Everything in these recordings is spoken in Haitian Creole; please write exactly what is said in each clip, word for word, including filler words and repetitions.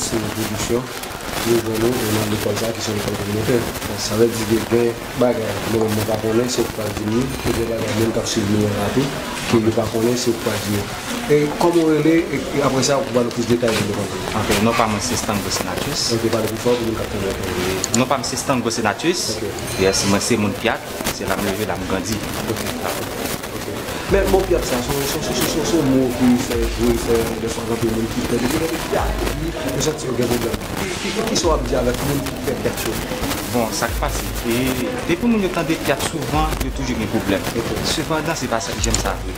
se entwodiksyon nou jwenn nou nan lekòl sa a ki se yon lekòl kominotè. Sa vle di ke gen bagay mwen menm mwen pa konnen, se ou k pral di m li, e gen bagay moun k ap swiv nou an la tou, ke yo pa konnen, se ou k pral di yo. E kòman w rele, e apre sa, ou ba nou plis detay sou lekòl sa a. Ok, non pa mwen se Stango Senatus. Ok, pale pi fò pou moun k ap tande w. Non pa m se Stango Senatus. Ok. Yes, mwen se moun Pyat, se la m leve, la m grandi. Ok. Ok. Men mo pyat sa, se yon, se yon, se yon, se yon, se yon mo ki fè jwe, fè dèfwa gen anpil moun ki pè. Depi lè pyat, yo santi yo gen pwoblèm. Ki, ki, ki, kisa w ap di avèk moun ki pè pyat yo? Bon, sa k pase, e depi moun yo tande pyat souvan, yo toujou gen pwoblèm. Ok. Sepandan, se pa sa, janm sa vre.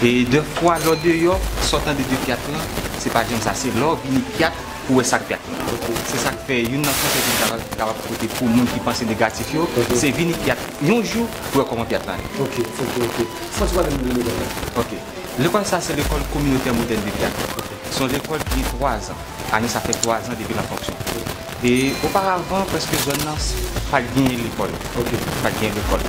E dèfwa, lè w deyò, sa w tande de pyat lan, se pa janm sa. Se lè w vini pyat, pou wè sa k pyat. Ok. Se sa k fè youn nan konsèy ke m ta kapab pote pou moun ki panse negatif yo, ok, se vini pyat yon jou pou wè kòman pyat lan ye. Ok, ok, ok. Fò ti pale nou de lekòl la. Ok. Lekòl sa se lekòl kominotè modèn de Pyat. Ok. Se yon lekòl ki gen twa zan. Ane sa fè twa zan depi l an fonksyon. E oparavan, prèske zòn nan s- pa t genyen lekòl. Ok. Pa t genyen lekòl.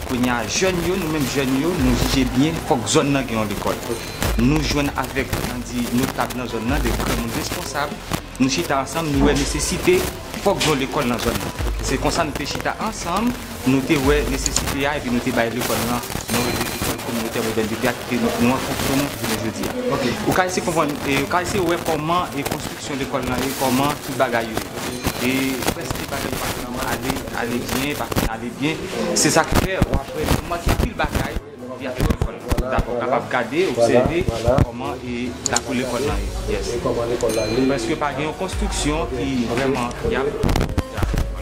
Kounye a, jèn yo, nou menm jèn yo, nou jije byen, fòk zòn nan gen yon lekòl. Ok. Nou jwenn avèk, ann di, notab nan zòn nan, de granmoun responsab, nou chita ansanm, nou wè nesesite, fòk gen yon lekòl nan zòn nan. Se konsa nou te chita ansanm, nou te wè nesesite a, epi nou te bay lekòl lan, nou rele lekòl kominotè modèn de Pyat, ki te nou, nou an fonksyon nou, jounen jodi a. Ok. Ou ka eseye konprann, e, ou ka eseye wè kòman e konstriksyon lekòl lan ye, kòman tout bagay yo ye. E prèske bagay yo pa fin ale, ale byen, pa fin ale byen. Se sa k fè, w ap wè, nou manke anpil bagay. Vya telefòn. Dakò, kapab gade, obsève kòman e lakou lekòl lan ye. Yes. E kòman lekòl la ye. Paske pa gen yon konstriksyon ki vrèman fyab.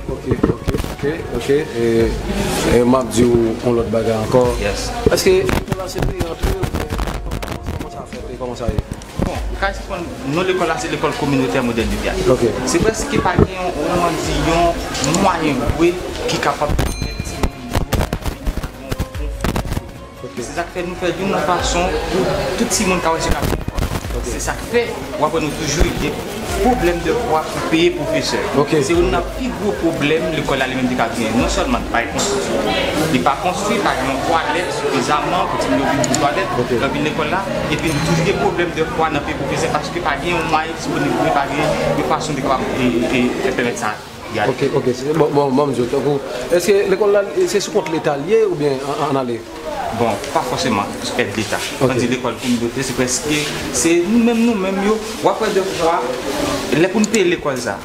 Ok, ok, ok, ok. E, e m ap di w yon lòt bagay ankò. Yes. Èske lekòl la se peye antre oubyen kòman sa fèt e kòman sa ye? Bon, ou ka eseye konn non lekòl la se lekòl kominotè modèn de Pyat. Ok. Se prèske pa gen yon, yon, di yon mwayen vre ki kapab pèmèt timoun yo vin ak yon bon fon. Ok. Se sa k fè nou fè l youn nan fason pou tout timoun ka wè se ka fè lekòl. Ok. Se sa k fè w ap wè nou toujou gen pwoblèm de fwa pou peye pwofesè. Ok. Se youn nan pi gwo pwoblèm lekòl la li menm te ka genyen. Non sèlman li pa konstwi, li pa konstwi, pa gen yon twalèt sifizaman pou timoun yo vin pou twalèt, ok, lè yo vin lekòl la, epi nou toujou gen pwoblèm de fwa nan peye pwofesè paske pa gen yon mwayen disponib vre, pa gen yon fason de kapab e, e, e pèmèt sa. Ok, ok. Se, bon, bon, bon, m di w, tankou, èske lekòl la, se sou kont Leta l ye oubyen an, an ale? Bon, pa fòseman èd Leta. Ok. Ann di lekòl kominotè, se prèske, se nou menm, nou menm yo, w ap wè de fwa, lè pou n peye lekòl sa,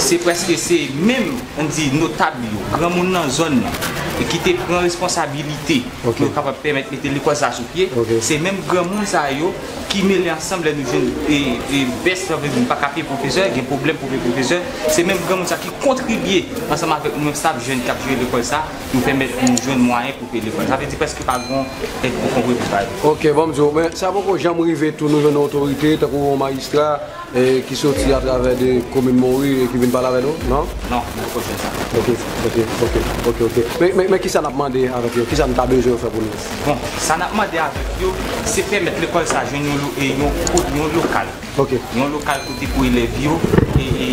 se prèske se menm, ann di, notab yo, granmoun nan zòn nan, e ki te pran responsabilite, ok, pou yo kapab pèmèt mete lekòl sa sou pye, ok, se menm granmoun sa yo ki mele ansanm lè nou jwenn e, e bès nan vin pa ka peye pwofesè, gen pwoblèm pou peye pwofesè, se menm granmoun sa ki kontribye ansanm avèk nou menm staf jèn k ap jere lekòl sa, nou pèmèt nou jwenn mwayen pou peye lekòl. Sa vle di prèske pa gen yon èd pou konpre pou sa yo. Ok, bon, m di w, men sa poko janm rive tou nou jwenn yon otorite, tankou yon majistra, e ki soti atravè de komin Monwi e ki vin pale avè nou, non? Non, nou poko jwenn sa. Ok, ok, ok, ok, ok. Men, men, men kisa n ap mande avèk yo? Kisa n ta bezwen yo fè pou nou? Bon, sa n ap mande avèk yo, se pèmèt lekòl sa jwenn yon, lo- e yon, ko- yon lokal. Ok. Yon lokal kote pou elèv yo, e, e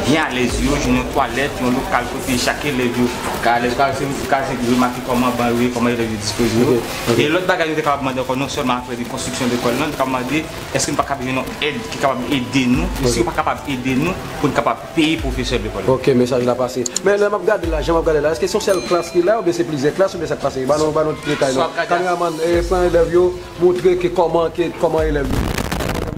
byen alèz yo, jwenn yon twalèt, yon lokal kote chak elèv yo ka alèz, ka se, ka se remake kòman ban yo ye, kòman elèv yo dispoze yo. Ok, ok. E lòt bagay nou te kapab mande ankò, non sèlman aprè de konstriksyon lekòl lan, nou kapab mande Èske nou pa kapab jwenn yon èd ki kapab ede nou? E si yo pa kapab ede nou, pou n kapab peye pwofesè lekòl yo? Ok, mesaj la pase. Men lè m ap gade la, jan m ap gade la, èske se yon sèl klas ki la, oubyen se plizyè klas, oubyen sa k pase? Ba nou, ba nou tout detay la. Kameramann, e, pran elèv yo, montre ke kòman, ke, kòman elèv yo,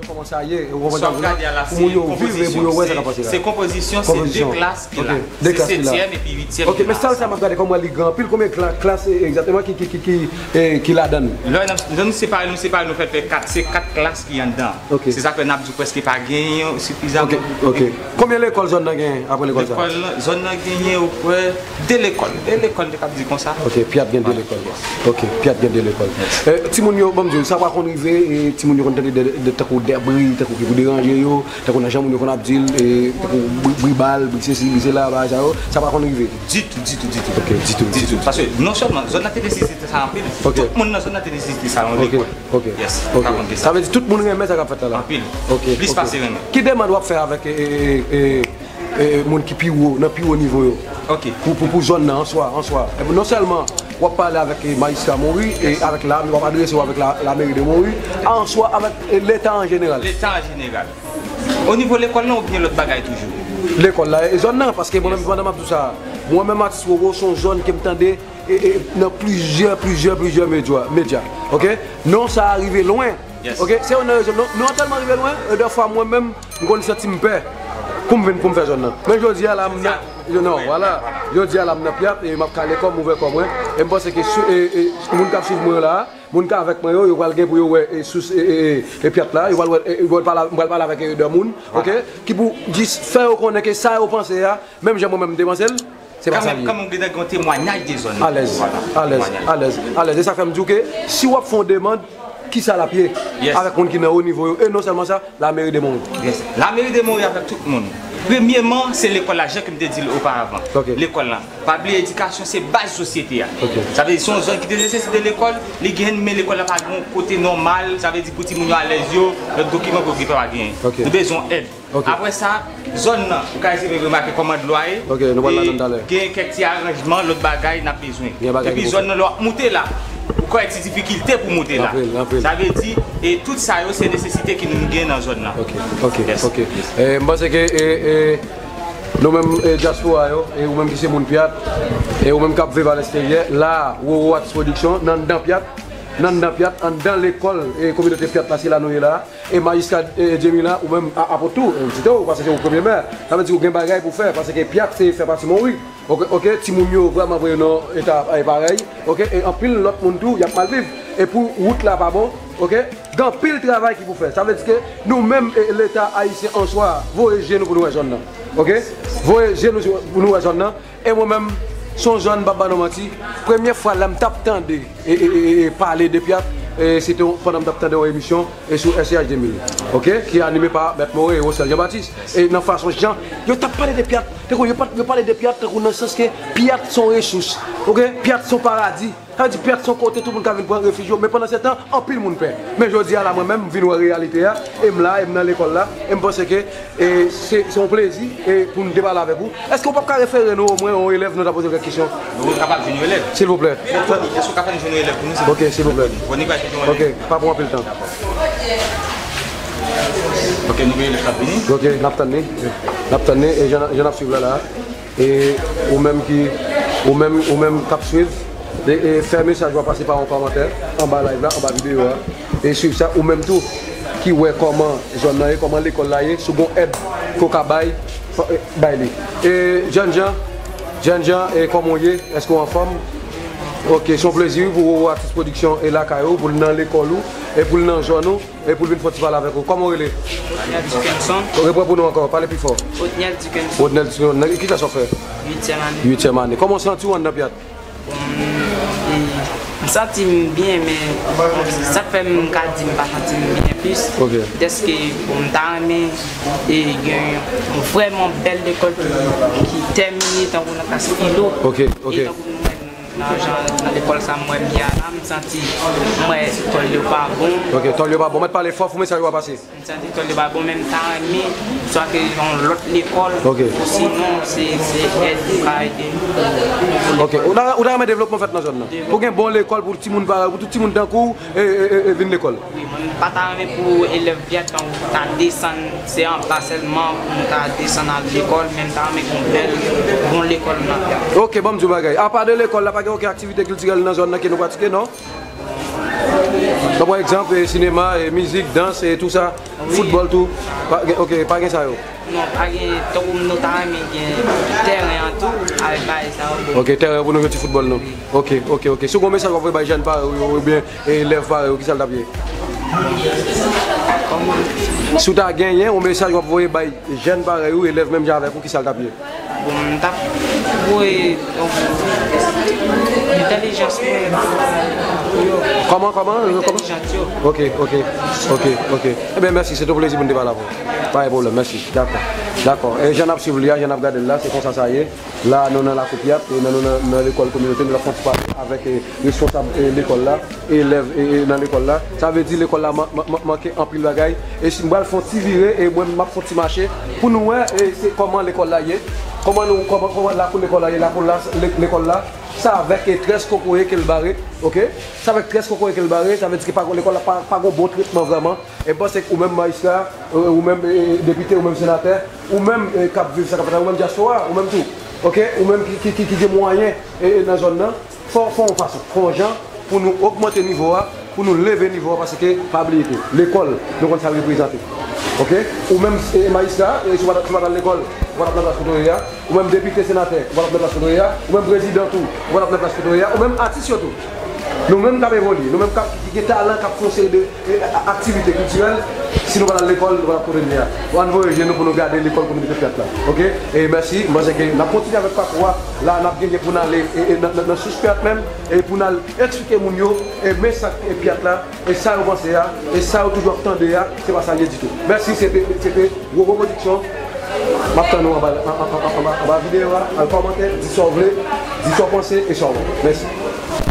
kòman sa ye, ou konprann sa m di la? Pou moun yo viv e pou yo wè sa k ap pase la. Se konpozisyon, se de klas ki la. Se setyèm epi uityèm ki la. Ok, men sal sa m ap gade kòman li gran anpil, konbyen kla- klas, e, egzakteman ki, ki, ki, ki, e, ki ladan l? Lè n ap, lè nou separe, nou separe, nou fè, fè kat, se kat klas ki anndan. Ok. Se sa k fè n ap di w prèske pa genyen sifizaman. Ok, ok. Konbyen lekòl zòn nan genyen apre lekòl sa? Lekòl nan, zòn nan genyen opre de lekòl. De lekòl, nou kapab di konsa. Ok, Pyat gen de lekòl. Ok, Pyat gen de lekòl. E, timoun yo, ban m di w, sa pa konn rive, e, timoun yo konn tande de, de, tankou dèbri, tankou ki pou deranje yo, tankou nan jan moun yo konn ap di l, e, tankou bri, bri bal, bri sesi, bri sela, bagay sa yo, sa pa konn rive. Ditou, ditou, ditou. Ok, ditou, ditou. Paske non sèlman zòn nan te nesesite sa anpil, tout moun nan zòn nan te nesesite sa, yon lekòl. Ok, ok. Yes, pa konn gen sa. Sa vle di tout moun renmen sa k ap fèt la la? Anpil. Ok, plis pase renmen. Ki demann w ap fè avèk, e, e, e, e, e, moun ki pi wo, nan pi wo nivo yo? Ok. Pou, pou, pou zòn nan, an swa, an swa. E non sèlman w ap pale avèk, e, majistra Monwi, e avèk la, w ap adrese w avèk la, lameri de Monwi, an swa avèk, e, Leta an jeneral. Leta an jeneral. O nivo lekòl lan oubyen lòt bagay toujou? Lekòl la, e zòn nan, paske mwen menm, pandan m ap di w sa, mwen menm, atis Roro, se yon zòn ke m tande e, e, nan plizyè, plizyè, plizyè medya, medya. Ok? Non, sa a rive lwen. Ok? Se youn nan rezon. Non, non, tèlman rive lwen, e dèfwa mwen menm, m konn santi m pè pou m vin, pou m fè zòn nan. Men jodi a la, m nan, non, vwala. Jodi a la, m nan Pyat, e m ap kale kò m, ouvè kò mwen. E m panse ke sou, e, e, moun k ap swiv mwen yo la, moun k avèk mwen yo, yo pral gen pou yo wè, e, sous, e, e, e, e Pyat la, yo pral wè, e, yo pral pale, m pral pale avèk, e, de moun, ok, ki pou jis fè yo konnen ke sa yo panse a, menm jan mwen menm m te panse l, se pa sa l ye. Kanmenm, kanmenm, ou gentan gen yon temwayaj de zòn nan. Alèz, alèz, alèz, alèz. E sa fè m di w ke si w ap fè yon demann, kisa l ap ye avèk moun ki nan wo nivo yo, e non sèlman sa, Lameri de Monwi. Lameri de Monwi avèk tout moun. Premyeman, se lekòl la, jan ke m te di l oparavan. Lekòl la. Pa bliye, edikasyon se baz sosyete a. Sa vle di, se yon zòn ki te nesesite lekòl, li gen, men lekòl la pa gen yon kote nòmal, sa vle di, pou timoun yo alèz yo, lòt dokiman pou yo pa genyen. Nou bezwen èd. Apre sa, zòn nan, ou ka eseye remake kòman dlo a ye, gen kèk ti aranjman, lòt bagay n ap bezwen. Epi zòn nan, lè w ap moute la, ou ka wè ti difikilte pou moute la. Sa vle di, e tout sa yo, se nesesite ke nou gen nan zòn nan. Ok, ok, ok. E, m panse ke, e, e, nou menm, e, dyaspora yo, e ou menm ki se moun Pyat, e ou menm k ap viv alèsteryè, la, Roro Artist Production, nan anndan Pyat, nan anndan Pyat, anndan lekòl, e kominote Pyat la, se la nou ye la. E majistra, e, Djemila, ou menm, a, apot tou, e, ou di tou, paske se ou premye mè. Sa vle di ou gen bagay pou fè, paske Pyat se fè pati Monwi. Ok, ok, timoun yo vrèman voye nan eta, e, parèy. Ok, e anpil lòt moun tou, y ap mal viv. E pou wout la pa bon, ok, gen anpil travay ki pou fè. Sa vle di ke nou menm, e, Leta ayisyen an swa, voye je nou pou nou wè zòn nan. Ok? Voye je nou pou nou wè zòn nan. E mwen menm, se yon zòn, m p ap ba nou manti, premye fwa lè m t ap tande e, e, e, e, pale de Pyat, e, se te yon, pandan m t ap tande yon emisyon, e, sou S C H de mil, ok, ki anime pa Mèt More e Rosel Jean Baptiste. E nan fason jan yo t ap pale de Pyat, tankou yo pa t, yo pale de Pyat tankou nan sans ke Pyat se yon resous, ok, Pyat se yon paradi. Sa vle di Pyat se yon kote tout moun ka vin pran refij yo, men pandan se tan, anpil moun pè. Men jodi a la, mwen menm, m vin wè reyalite a, e m la, e m nan lekòl la, e m panse ke, e se, se yon plezi, e pou n te pale avèk ou. Èske w p ap ka refere nou omwen yon elèv nou ta poze kèk kesyon? Nou kapab jwenn yon elèv. Silvouplè. Èske w ka fè n jwenn yon elèv pou nou, silvouplè? Ok, silvouplè. Bon, ni pa jwenn yon elèv. Ok, pa pran anpil tan. Ok, nou gen elèv k ap vini. Ok, n ap tann li. N ap tann li, e jan, jan n ap swiv la, la. E ou menm ki, ou menm, ou menm k ap swiv, de, e fè mesaj ou a pase pa yon kòmantè anba live la, anba videyo a. E swiv sa, ou menm tou, ki wè kòman zòn nan ye, kòman lekòl la ye, si w gon èd ke w ka bay, e, bay li. E Jènjan, Jènjan, e kòman w ye? Èske w anfòm? Ok, se yon plezi wi pou Roro Artist Production e lakay ou, pou l nan lekòl ou, e pou l nan zòn ou. E pou l vin fè yon ti pale avèk ou. Kòman w rele? Otniel Dickenson. Reprann pou nou ankò, pale pi fò. Otniel Dickenson. Otniel Dickenson. Nan ki klas w ap fè? Uityèm ane. Uityèm ane. Kòman w santi w anndan Pyat? Bon, m, e, m santi m byen, men bon, sa k fè m ka di m pa santi m byen plis, dèske, bon, m ta renmen, e, gen yon vrèman bèl lekòl ki, ki tèmine, tankou nan klas filo. Ok, ok. E tankou nou menm, Nan jan, nan lekòl sa m wè m ye a la, m santi, m wè tòl yo pa bon. Ok, tòl yo pa bon. Mèt pale fò pou mesaj ou a pase. M santi tòl yo pa bon, men m ta renmen swa ke yon lòt lekòl, ok, osinon se, se èd pou ka ede. Ok, ou ta, ou ta renmen devlopman fèt nan zòn nan? Pou gen bon lekòl pou timoun parèy, pou tout timoun tankou w, e, e, e, e vin lekòl. Wi, mwen, m pa ta renmen pou elèv Pyat tankou ta desann, se anba sèlman pou nou ta desann al lekòl, men m ta renmen gen yon bèl, bon lekòl nan Pyat. Ok, ban m di w bagay. Apa de lekòl la, pa gen okenn aktivite kiltirèl nan zòn nan ke nou pratike, non? Ban m pran egzanp, e, sinema, e, mizik, dans, e, tou sa, foutbòl tou. Pa gen, ok, pa gen sa yo. Non, pa gen, tankou nou ta renmen gen tèren an tou, avèk bagay sa yo, bon. Ok, tèren pou nou jwe ti foutbòl nou. Wi. Ok, ok, ok. Si w gon mesaj w ap voye bay jèn parèy ou yo, oubyen elèv parèy ou, kisa l t ap ye? Si w ta genyen yon mesaj w ap voye bay jèn parèy ou, elèv menm jan avèk ou, kisa l t ap ye? Bon, m t ap voye, donk, entèlijans mwen pou yo. Kòman, kòman? Entèlijans yo. Ok, ok, ok, ok. Ebyen, mèsi, se te yon plezi pou n te pale avè w. Pa gen pwoblèm, mèsi. Dakò. Dakò. E jan n ap swiv li a, jan n ap gade l la, se konsa sa ye. La, nou nan Lakou Pyat, e nan, nou nan, nan lekòl kominote, nou t ap fè yon ti pale avèk, e, responsab, e, lekòl la, elèv, e, e, nan lekòl la. Sa vle di lekòl la man-, man-, man-, manke anpil bagay. E si m pral fè yon ti vire, e mwen, m ap fè yon ti mache pou nou wè, e, se kòman lekòl la ye, kòman nou, kòman, kòman lakou lekòl la ye, lakou la, le-, lekòl la. Sa avèk e trèz kokoye ke l bare, oke? Sa avèk trèz kokoye ke l bare, sa vle di ke pa, lekòl la pa, pa gon bon tretman vrèman. E m panse ke ou menm majistra, e, ou menm, e, depite, ou menm senatè, ou menm, e, k ap viv sa k ap fèt la, ou menm dyaspora, ou menm tou, oke? Ou menm ki, ki, ki, ki gen mwayen, e, e, nan zòn nan, fò, fò yon fason, fò yon jan pou nou ogmante nivo a, pou nou leve nivo a, paske pa bliye ke lekòl, nou konn sa l reprezante. Oke? Ou menm, e, majistra, e, si w pa t, si w pa t al lekòl, ou pa t ap nan plas kote w ye a. Ou menm depite, senatè, ou pa t ap nan plas kote w ye a. Ou menm prezidan tou, ou pa t ap nan plas kote w ye a. Ou menm atis yo tou. Nou menm k ap evolye, nou menm k ap, ki gen talan, k ap fè yon seri de, e, a-, aktivite kiltirèl, si nou pa t al lekòl, nou pa t ap kote n ye a. Ann voye je nou pou nou gade lekòl kominote Pyat la. Oke? E mèsi, m panse ke n ap kontinye avèk pakou a. La, n ap genyen pou n ale, e, e, nan, nan, nan sous Pyat menm, e pou n al eksplike moun yo, e, men sa k, e, Pyat la, e sa yo panse a, e sa yo toujou ap tande a, se pa sa l ye ditou. Mèsi, se te, se te Wowo Pwodiksyon. M ap tann nou anba, anba, anba, anba, anba videyo a. Al kòmante, di sa w vle, di sa w panse e sa w wè. Mèsi.